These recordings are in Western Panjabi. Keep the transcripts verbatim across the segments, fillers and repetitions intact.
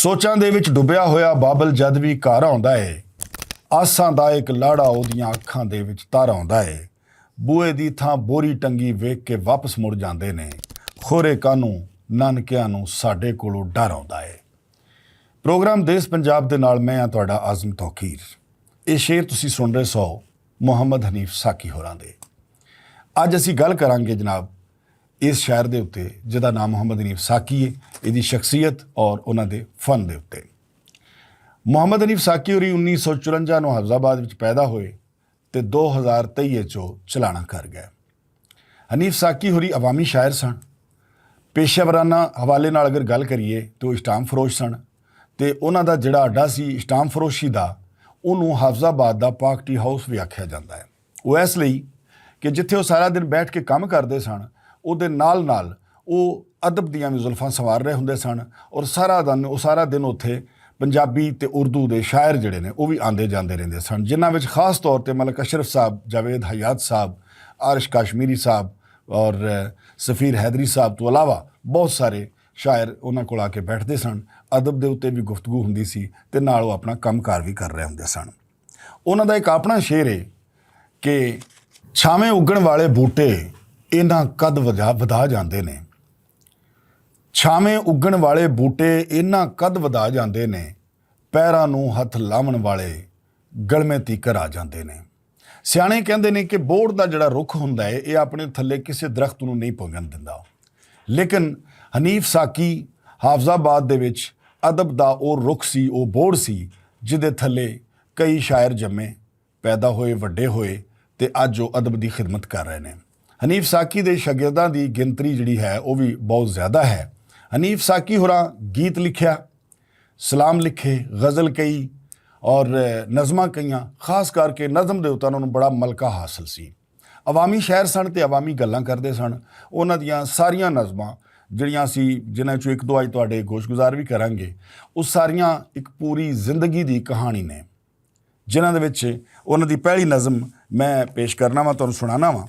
سوچاں دے وچ ڈبیا ہویا بابل جد وی گھر آوندا ہے، آساں دا اک لاڑا اوہدیاں اکھاں دے وچ تر آوندا ہے۔ بوئے دی تھاں بوری ٹنگی ویکھ کے واپس مڑ جاندے نے۔ خورے کانوں نانکیاں نوں ساڈے کولوں ڈر آوندا ہے۔ پروگرام دیس پنجاب دے نال میں ہاں تہاڈا عازم توقیر۔ اے شعر تسی سن رہے سو محمد حنیف ساقی ہوراں دے۔ اج اسی گل کراں گے جناب اس شاعر دے اُتے، جدا نام محمد حنیف ساقی ہے، ایہدی شخصیت اور انہاں دے فن دے اُتے۔ محمد حنیف ساقی ہوری انیس سو چورنجا نوں حفظ آباد وچ پیدا ہوئے تے دو ہزار تئی وچ او چلانا کر گئے۔ حنیف ساقی ہوری عوامی شاعر سن۔ پیشہ ورانہ حوالے نال اگر گل کریے تے او اسٹام فروش سن، تے انہاں دا جڑا اڈا سی اسٹام فروشی دا، انہوں حفظ آباد دا پاک ٹی ہاؤس وی آکھیا جاندا ہے۔ او اس لئی کہ جتھے او سارا دن بیٹھ کے کم کردے سن، او دے نال نال او ادب دیاں وی زلفاں سنوار رہے ہوندے سن، اور سارا دن او سارا دن اوتھے پنجابی تے اردو دے شاعر جڑے نے او وی آندے جاندے رہندے سن، جنہاں وچ خاص طور تے ملک اشرف صاحب، جاوید حیات صاحب، عارش کاشمیری صاحب اور سفیر حیدری صاحب تو علاوہ بہت سارے شاعر انہاں کول آ کے بیٹھدے سن۔ ادب دے اُتے وی گفتگو ہوندی سی تے نال او اپنا کم کار وی کر رہے ہوندے سن۔ انہاں دا اک اپنا شعر ہے کہ چھاویں اگن والے بوٹے انہاں قد ودا ودا جاندے نے۔ چھاویں اگن والے بوٹے انہاں قد ودا جاندے نے، پیراں نوں ہتھ لاون والے گلمے تیکر آ جاندے نے۔ سیانے کہندے نے کہ بورڈ دا جڑا رخ ہوندا ہے، ایہہ اپنے تھلے کسے درخت نوں نہیں پگن دیندا۔ لیکن حنیف ساقی حافظ آباد دے وچ ادب دا او رخ سی، او بورڈ سی، جدے تھلے کئی شاعر جمے، پیدا ہوئے، وڈے ہوئے، تے اج او ادب دی خدمت کر رہے نے۔ حنیف ساقی دے شاگرداں دی گنتری جڑی ہے او وی بہت زیادہ ہے۔ حنیف ساقی ہوراں گیت لکھیا، سلام لکھے، غزل کئی اور نظماں کئیاں، خاص کر کے نظم دے اُتے انہاں نوں بڑا ملکہ حاصل سی۔ عوامی شاعر سن تے عوامی گلاں کردے سن۔ انہاں دیاں ساریاں نظماں جڑیاں سی، جنہاں چوں اک دو اج تہاڈے گوش گزار وی کراں گے، او ساریاں اک پوری زندگی دی کہانی نے، جنہاں دے وچ انہاں دی پہلی نظم میں پیش کرنا واں، تہانوں سنانا واں۔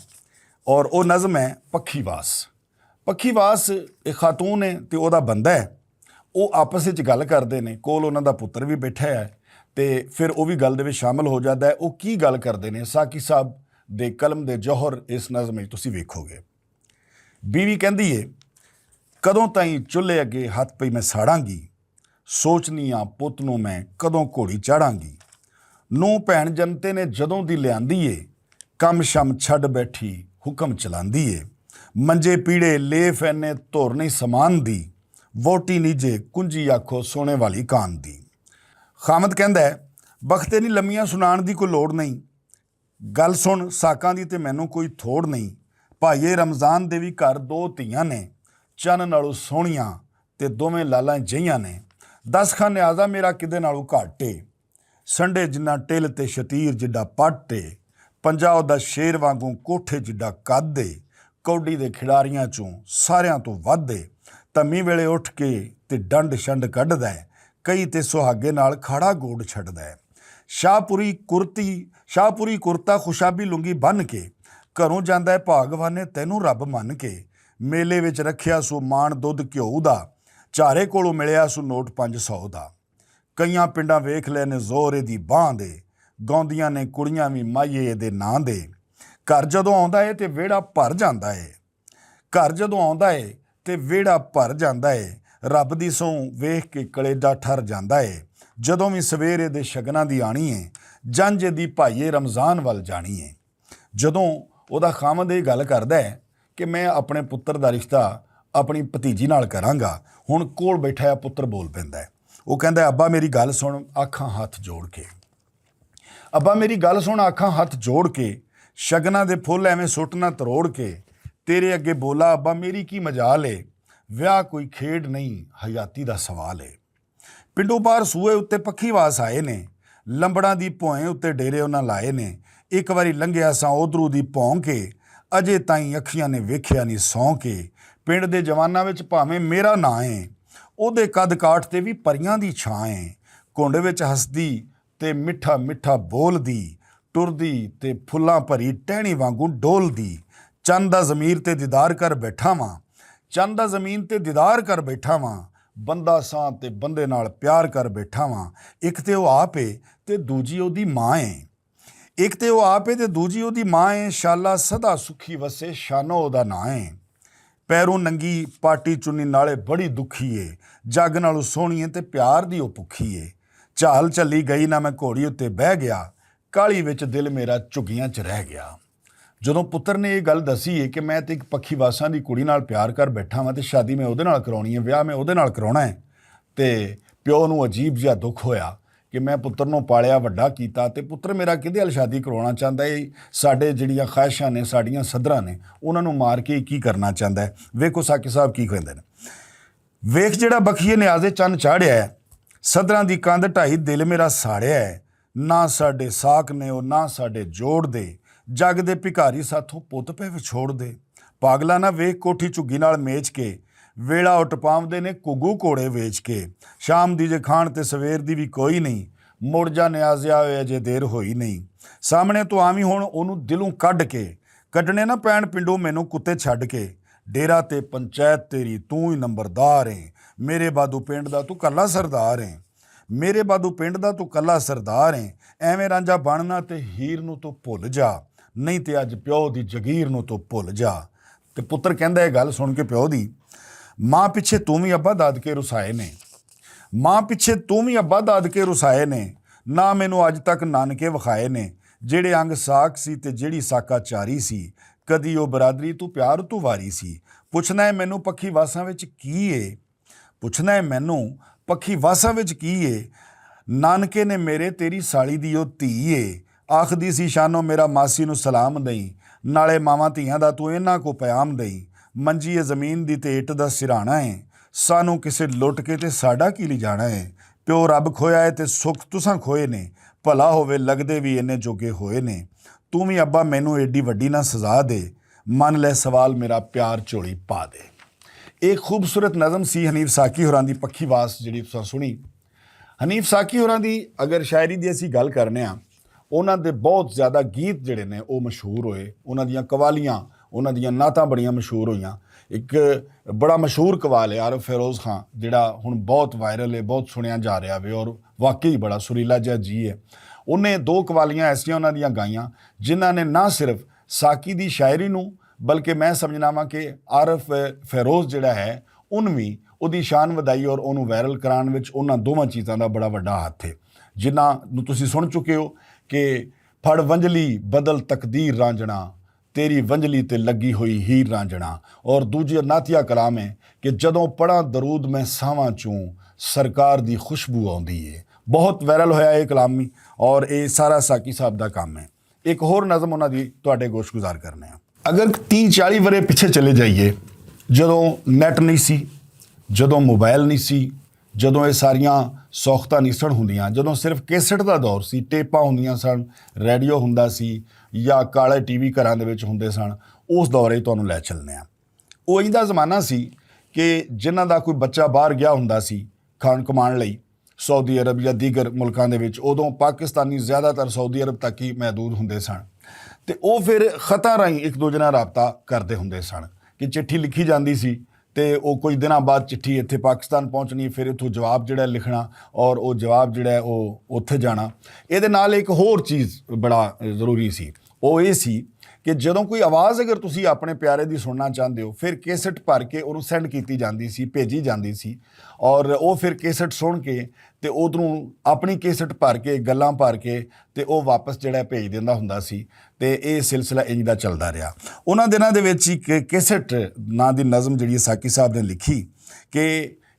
اور او نظم ہے پکھی واس۔ پکھی واس اک خاتون ہے تے اوہدا بندہ ہے۔ او آپس وچ گل کردے نے، کول انہاں دا پتر وی بیٹھا ہے تے فیر او وی گل دے وچ شامل ہو جاندا ہے۔ او کی گل کردے نے، ساقی صاحب دے قلم دے جوہر اس نظم وچ تسی ویکھو گے۔ بیوی کہندی ہے، کدوں تائیں چولہے اگے ہتھ پئی میں ساڑاں گی؟ سوچنی آں پت نوں میں کدوں گھوڑی چاڑھاں گی؟ نوں بھین جنتے نے جدوں دی لیاندی اے، کم شم چھڈ بیٹھی حکم چلاندی اے۔ منجے پیڑے لیف اینے تور نہیں سمان دی، ووٹی نیجے کنجی آکھو سونے والی کان دی۔ خامد کہندا ہے، بختے نہیں لمیاں سنان دی کوئی لوڑ نہیں۔ گل سن ساکاں دی تے مینوں کوئی تھوڑ نہیں۔ بھائیے رمضان دے وی گھر دو تیاں نے، چن نالوں سونیاں تے دوویں لالاں جہیاں نے۔ دس خان نیازا میرا کدے نالوں گھٹ اے، سنڈے جنہ ٹل تے شتیر جڈا پٹ اے، پنجاؤ دا شیر وانگوں کوٹھے جڈا قد اے، کوڈی دے کھڑاریاں چوں ساریاں توں ودھ اے۔ تمی ویلے اٹھ کے تے ڈنڈ شنڈ کڈدا اے، کئی تے سہاگے نال کھاڑا گوڈ چھڈدا اے۔ شاہ پوری کرتی، شاہ پوری کرتا خوشابی لنگی بن کے گھروں جاندا اے، بھاگوانے تینوں رب من کے۔ میلے وچ رکھیا سو مان دودھ گھیو دا، چارے کولوں ملیا سو نوٹ پنج سو دا۔ کئیاں پنڈاں ویکھ لے نے زور ایہدی باں دے، گاؤندیاں نے کڑیاں وی مائیے ایہدے ناں دے۔ گھر جدوں آوندا اے تے ویڑا بھر جاندا اے۔ گھر جدوں آوندا اے تے ویڑا بھر جاندا اے۔ رب دی سوں ویکھ کے کلیجا ٹھر جاندا اے۔ جدوں وی سویر ایہدے شگناں دی آنی اے، جنج ایہدی بھائیے رمضان ول جانی اے۔ جدوں اوہدا خامد ایہہ گل کردا ہے کہ میں اپنے پتر دا رشتہ اپنی بھتیجی نال کراں گا، ہن کول بیٹھا ہے پتر بول پیندا ہے۔ او کہندا ہے، ابا میری گل سن، اکھاں ہتھ جوڑ کے، ابا میری گل سن، اکھاں ہتھ جوڑ کے، شگناں دے پھول ایویں سٹ نہ تروڑ کے۔ تیرے اگے بولا ابا میری کی مجال ہے، ویاہ کوئی کھیڈ نہیں، حیاتی دا سوال ہے۔ پنڈوں باہر سوئے اتے پکھی واس آئے نے، لمبڑاں دی پوئیں اتے ڈیرے انہاں لائے نے۔ اک واری لنگھیا ساں اودروں دی پھونک کے، اجے تائیں اکھیاں نے ویکھیا نی سونک کے۔ پنڈ دے جواناں وچ بھاویں میرا ناں اے، اودے قد کاٹھ تے وی پریاں دی چھاں اے۔ گھنڈ وچ ہسدی تے مٹھا مٹھا بولدی، ٹردی تے پھلاں بھری ٹہنی وانگوں ڈولدی۔ چند دا ضمیر تے دیدار کر بیٹھا واں، چند دا زمین تے دیدار کر بیٹھا واں، بندہ ساں تے بندے نال پیار کر بیٹھا واں۔ اک تے او آپ اے تے دوجی او دی ماں اے۔ اک تے او آپ اے تے دوجی او دی ماں اے۔ شالا سدا سکھی وسے، شانو او دا ناں اے۔ پیروں ننگی پاٹی چنی نالے بڑی دکھی اے۔ جگ نالوں سوہنی اے تے پیار دی او پکھی اے۔ چال چلی گئی نہ میں گھوڑی اتے بہ گیا، کالی وچ دل میرا جھگیاں چ رہ گیا۔ جدوں پتر نے ایہہ گل دسی اے کہ میں تے اک پکھی واساں دی کڑی نال پیار کر بیٹھا واں تے شادی میں اوہدے نال کرونی اے، ویاہ میں اوہدے نال کرونا اے، تے پیو نوں عجیب جیہا دکھ ہویا کہ میں پتر نوں پالیا وڈا کیتا تے پتر میرا کدے ال شادی کروانا چاہندا اے؟ ساڈے جیہڑیاں خواہشاں نے، ساڈیاں صدراں نے، انہاں نوں مار کے کی کرنا چاہندا اے؟ ویکھو ساقی صاحب کی کہندے نے۔ ویکھ جیہڑا بخیے نیازے چن چاڑھیا اے، صدراں دی کند ڈھائی دل میرا ساڑیا اے۔ نہ ساڈے ساک نے او نہ ساڈے جوڑ دے، جگ دے بھکاری ساتھوں پت پے وچھوڑ دے۔ پاگلاں نہ ویکھ کوٹھی جھگی نال میچ کے، ویلا او ٹپاوندے نے گگو کوڑے ویچ کے۔ شام دی جے کھان تے سویر دی وی کوئی نئیں، مڑ جا نیازیا ہوئے اجے دیر ہوئی نئیں۔ سامنے توں آویں ہن اونوں دلوں کڈ کے، کڈنے نہ پین پنڈوں مینوں کتے چھڈ کے۔ ڈیرا تے پنچایت تیری توں ہی نمبردار ایں، میرے بادو پنڈ دا توں کلا سردار ایں۔ میرے بادو پنڈ دا توں کلا سردار ایں۔ ایویں رانجا بننا تے ہیر نوں توں بھل جا، نئیں تے اج پیو دی جگیر نوں توں بھل جا۔ تے پتر کہندا اے گل سن کے پیو دی، ماں پچھے توں وی ابا دادکے رسائے نے۔ ماں پچھے توں وی ابا دادکے رسائے نے۔ نہ مینوں اج تک نانکے وکھائے نے۔ جیہڑے انگ ساک سی تے جیہڑی ساکا چاری سی، کدی او برادری توں پیار توں واری سی۔ پچھنا اے مینوں پکھی واساں وچ کی اے؟ پچھنا اے مینوں پکھی واساں وچ کی اے؟ نانکے نے میرے تیری سالی دی او دھی اے۔ آکھدی سی شانو میرا ماسی نوں سلام دئیں، نالے ماواں دھیاں دا توں انہاں کو پیام دئیں۔ منجی اے زمین دی تے اٹ دا سرہانا اے، سانوں کسے لٹ کے تے ساڈا کی لے جانا اے؟ پیو رب کھویا اے تے سکھ تساں کھوئے نے، بھلا ہووے لگدے وی اینے جوگے ہوئے نے۔ توں وی ابا مینوں ایڈی وڈی نہ سزا دے، من لے سوال میرا پیار جھولی پا دے۔ ایک خوبصورت نظم سی حنیف ساقی ہوراں دی پکھی واس جڑی تساں سنی۔ حنیف ساقی ہوراں دی اگر شاعری دی اسی گل کرنے ہاں، انہاں دے بہت زیادہ گیت جڑے نے او مشہور ہوئے، انہاں دیاں قوالیاں، انہاں دیاں نعتاں بڑیاں مشہور ہوئیاں۔ ایک بڑا مشہور قوال ہے عارف فیروز خان، جڑا ہن بہت وائرل ہے، بہت سنیا جا رہا ہے اور واقعی بڑا سریلا جہا جی ہے۔ انہیں دو قوالیاں ایسیاں انہاں دیاں گائیاں جنہاں نے نہ صرف ساقی دی شاعری نوں، بلکہ میں سمجھنا واں کہ عارف فیروز جڑا ہے، ان وی اودی شان ودائی اور اونوں وائرل کران وچ انہاں دوواں چیزاں دا بڑا وڈا ہتھ ہے، جنہاں نوں تسی سن چکے ہو کہ پھڑ ونجلی بدل تقدیر رانجنا، تیری ونجلی تے لگی ہوئی ہیر رانجنا، اور دوجے نعتیہ کلام ہے کہ جدوں پڑھاں درود میں ساواں چوں سرکار دی خوشبو آوندی ہے۔ بہت وائرل ہویا اے کلام وی، اور اے سارا ساقی صاحب دا کام ہے۔ ایک ہور نظم انہاں دی تہاڈے گوش گزار کرنے ہاں۔ اگر تیس چالیس ورے پچھے چلے جائیے، جدوں نیٹ نہیں سی، جدوں موبائل نہیں سی، جدوں ایہہ ساریاں سوختاں نہیں سن ہوندیاں، جدوں صرف کیسٹ دا دور سی، ٹیپاں ہوندیاں سن، ریڈیو ہوندا سی، یا کالے ٹی وی گھراں دے وچ ہوندے سن، اس دور ہی تہانوں لے چلنے ہاں۔ او ایندا زمانہ سی کہ جنہاں دا کوئی بچہ باہر گیا ہوندا سی کھان کمان لئی، سعودی عرب یا دیگر ملکاں دے وچ، اودوں پاکستانی زیادہ تر سعودی عرب تک ہی محدود ہوندے سن، تے او فیر خطاں راہیں اک دوجے نال رابطہ کردے ہوندے سن کہ چٹھی لکھی جاندی سی، تے او کچھ دناں بعد چٹھی اتھے پاکستان پہنچنی، فیر اتھوں جواب جڑا ہے لکھنا، اور او جواب جڑا ہے او اتھے جانا۔ ایہدے نال اک ہور چیز بڑا ضروری سی، او ایہہ سی کہ جدوں کوئی آواز اگر تسی اپنے پیارے دی سننا چاہندے ہو، فیر کیسٹ بھر کے اونوں سینڈ کیتی جاندی سی، بھیجی جاندی سی، اور او فیر کیسٹ سن کے تے ادھروں اپنی کیسٹ بھر کے، گلاں بھر کے، تے او واپس جڑا ہے بھیج دیندا ہوندا سی۔ تے ایہہ سلسلہ انج دا چلدا رہیا۔ انہاں دناں دے وچ اک کیسٹ ناں دی نظم جڑی ساقی صاحب نے لکھی کہ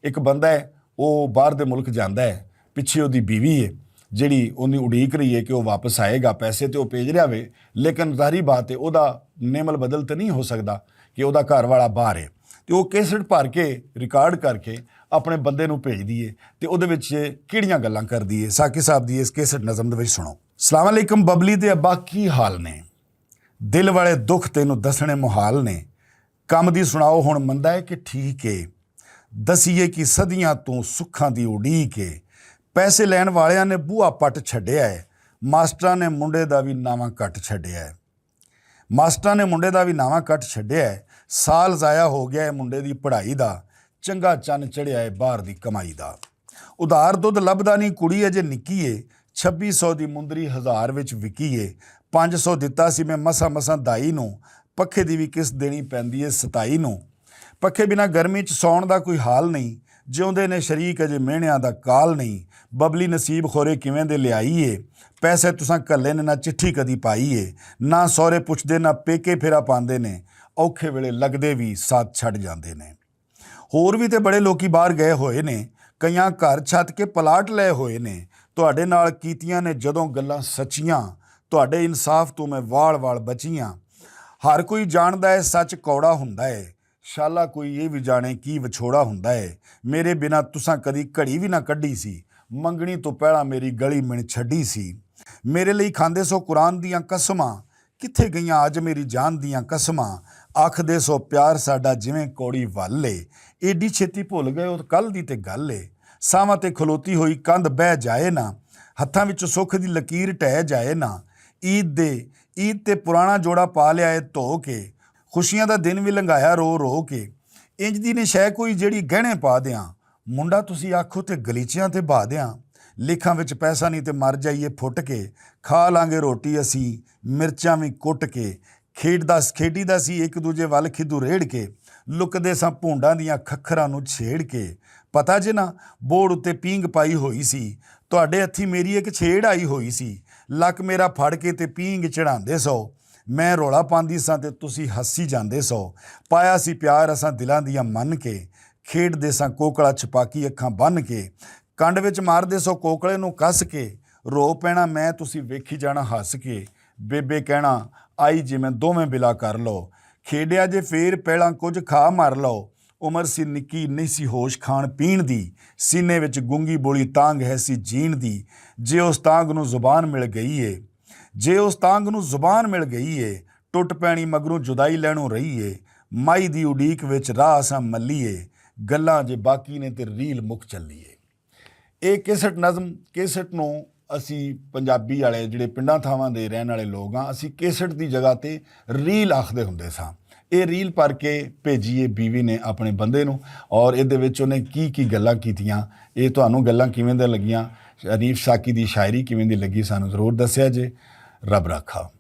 اک بندہ ہے، او باہر دے ملک جاندا ہے، پچھے اودی بیوی ہے جڑی اونی اڈیک رہی ہے کہ او واپس آئے گا، پیسے تے او بھیج رہیا وے، لیکن ظاہری بات ہے اودا نعم البدل تے نہیں ہو سکدا کہ اودا گھر والا باہر ہے۔ تے او کیسٹ بھر کے، ریکارڈ کر کے اپنے بندے نوں بھیج دیے، تے اوہدے وچ کیہڑیاں گلاں کردی ہے، ساقی صاحب دی اس کیسٹ نظم دے وچ سنو۔ السلام علیکم ببلی دے ابا، کی حال نے؟ دل والے دکھ تینوں دسنے محال نے۔ کم دی سناؤ ہن مندا ہے کہ ٹھیک ہے؟ دسیے کی صدیاں توں سکھاں دی اڈیک ہے۔ پیسے لین والیاں نے بوہا پٹ چھڈیا ہے، ماسٹراں نے منڈے دا وی ناواں کٹ چھڈیا ہے۔ ماسٹراں نے منڈے دا وی ناواں کٹ چھڈیا ہے۔ سال ضائع ہو گیا ہے منڈے دی پڑھائی دا، چنگا چن چڑھیا ہے باہر دی کمائی دا۔ ادھار دودھ لبدا نہیں، کڑی اجے نکی ہے۔ چھبی سو دی مندری ہزار وچ وکی ہے۔ پنج سو دتا سی میں مساں مساں دائی نوں۔ پکھے دی وی قسط دینی پیندی ہے ستائی نوں۔ پکھے بنا گرمی چ سون دا کوئی حال نہیں۔ جیوندے نے شریک اجے مہنیاں دا کال نہیں۔ ببلی نصیب خورے کیویں دے لیائی ہے۔ پیسے تساں گھلے نے نہ چٹھی کدی پائی ہے۔ نہ سورے پچھدے نہ پیکے پھیرا پاندے نے۔ اوکھے ویلے لگدے وی ساتھ چھڈ جاندے نے۔ ہور وی تے بڑے لوکی باہر گئے ہوئے نے۔ کئیاں گھر چھت کے پلاٹ لے ہوئے نے۔ تہاڈے نال کیتیاں نے جدوں گلاں سچیاں۔ تہاڈے انصاف توں میں وال وال بچیاں۔ ہر کوئی جاندا ہے سچ کوڑا ہوندا ہے۔ شالا کوئی یہ وی جانے کی وچھوڑا ہوندا ہے۔ میرے بنا تساں کدی گھڑی وی نہ کڈی سی۔ منگنی توں پہلا میری گلی من چھڈی سی۔ میرے لئی کھاندے سو قرآن دیاں قسماں۔ کتھے گئیاں اج میری جان دیاں قسماں؟ آکھدے سو پیار ساڈا جویں کوڑی ول اے۔ ایڈی چھیتی بھل گئے او کل دی تے گل اے۔ ساواں تے کھلوتی ہوئی کندھ بہہ جائے نہ۔ ہتھاں وچ سکھ دی لکیر ٹہہ جائے نہ۔ عید دے عید تے پرانا جوڑا پا لیا اے دھو کے۔ خوشیاں دا دن وی لنگایا رو رو کے۔ انج دی نے شے کوئی جیڑی گہنے پا دیاں۔ منڈا تسی آکھو تے گلیچیاں تے بھا دیاں۔ لکھاں وچ پیسہ نہیں تے مر جائیے پھٹ کے۔ کھا لانگے روٹی اسی مرچاں وی کٹ کے۔ کھیڈدا کھیڈی دا سی اک دوجے ول کھدو ریڑ کے۔ لکدے ساں بھونڈاں دیاں کھکھراں نوں چھیڑ کے۔ پتا جے نا، بورڈ اتے پینگ پائی ہوئی سی۔ تہاڈے ہتھی میری اک چھیڑ آئی ہوئی سی۔ لک میرا پھڑ کے تے پینگ چڑھاندے سو۔ میں رولا پاندی ساں تے تسی ہسی جاندے سو۔ پایا سی پیار اساں دلاں دیاں من کے۔ کھیڈدے ساں کوکڑا چھپاکی اکھاں بن کے۔ کنڈ وچ ماردے سو کوکڑے نوں کس کے۔ رو پینا میں تسی ویکھی جانا ہس کے۔ بے بے کہنا آئی جی میں دوویں بلا کر لو۔ کھیڈیا جے فیر پہلاں کچھ کھا مار لو۔ عمر سی نکی نہیں سی ہوش کھان پین دی۔ سینے وچ گنگی بولی تانگ ہے سی جین دی۔ جے اس تانگ نوں زبان مل گئی ہے، جے اس تانگ نوں زبان مل گئی ہے، ٹٹ پینی مگروں جدائی لینوں رہی ہے۔ مائی دی اڈیک وچ راہ اساں ملی ہے۔ گلاں جے باقی نے تے ریل مک چلی ہے۔ ایہہ کیسٹ نظم کیسٹ نوں اسی پنجابی آلے جیہڑے پنڈاں تھاواں دے رہن آلے لوگ آں، اسی کیسٹ دی جگہ تے ریل آکھدے ہوندے ساں۔ ایہہ ریل پر کے بھیجیے بیوی نے اپنے بندے نوں۔ اور ایہدے وچ انہیں کی کی گلاں کیتیاں، ایہہ تہانوں گلاں کیویں دیاں لگیاں؟ حنیف ساقی دی شاعری کیویں دی لگی؟ سانوں ضرور دسیا جے۔ رب رکھا۔